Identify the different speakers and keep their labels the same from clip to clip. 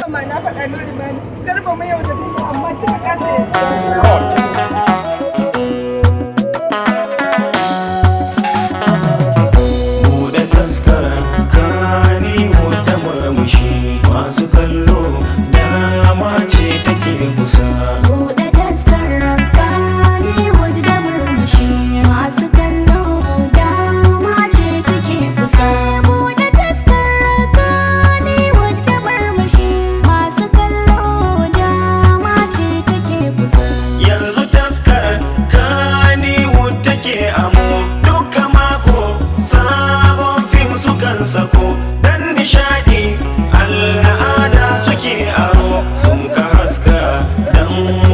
Speaker 1: Gama na faɗa miki bani. Garba mai yau da amma kika kasa yadda.
Speaker 2: Buɗe taskar Kannywood da murmushi, masu kallo dama ce take kusa.
Speaker 3: Buɗe taskar Kannywood da murmushi, masu kallo dama ce take kusa. Buɗe taskar Kannywood da murmushi, masu kallo dama ce take kusa.
Speaker 2: Yanzu taskar Kannywood take amo, duka mako sabon fim sukan sako. Dan nishadi al'ada suke aro, sun ka haska dan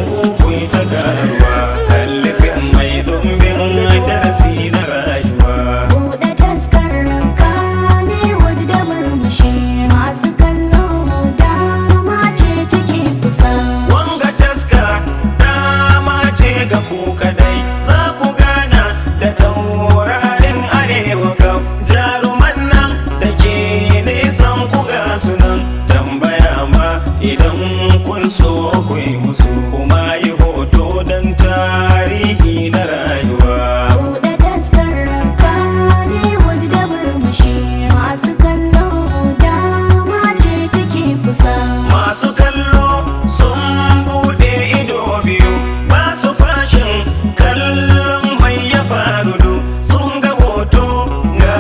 Speaker 2: kuku ta garuwa. Kalli fim mai dumbin darasi na rayuwa.
Speaker 3: Buɗe taskar Kannywood da murmushi, masu kallo dama ce take kusa.
Speaker 2: Wanga taska dama ce ga ku kadai, za ku gana da taurarin arewa kaf. Jaruman nan da ke nisan ku ga sunan, tambaya ma idan kun so ku yi musu, kuma yi hoto don tarihi na rayuwa.
Speaker 3: Buɗe taskar Kannywood da murmushi, masu kallo dama ce take kusa.
Speaker 2: Masu kallo sun bude ido biyu, ba su fashin kallon mai ya faru du. Sun ga hoto ga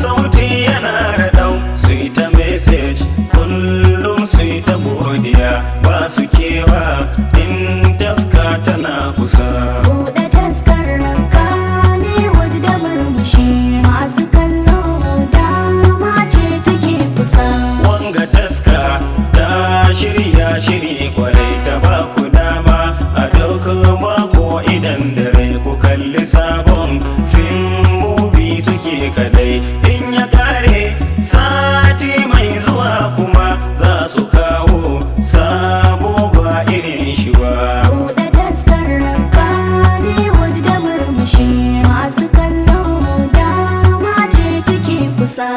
Speaker 2: sauti yana raɗau, su yi ta message kullum, su yi ta godiya, ba su kewa in taska tana kusa.
Speaker 3: Buɗe taskar Kannywood da murmushi, masu kallo dama ce take kusa.
Speaker 2: Wanga taska ta shirya shiri kwarai, ta ba ku dama a duk mako idan dare ku kalli sabon fim, movie suke kadai. In ya kare, sati mai zuwa kuma za su kawo sabo ba irin shi ba.
Speaker 3: Buɗe taskar Kannywood da murmushi, masu kallo dama ce take kusa.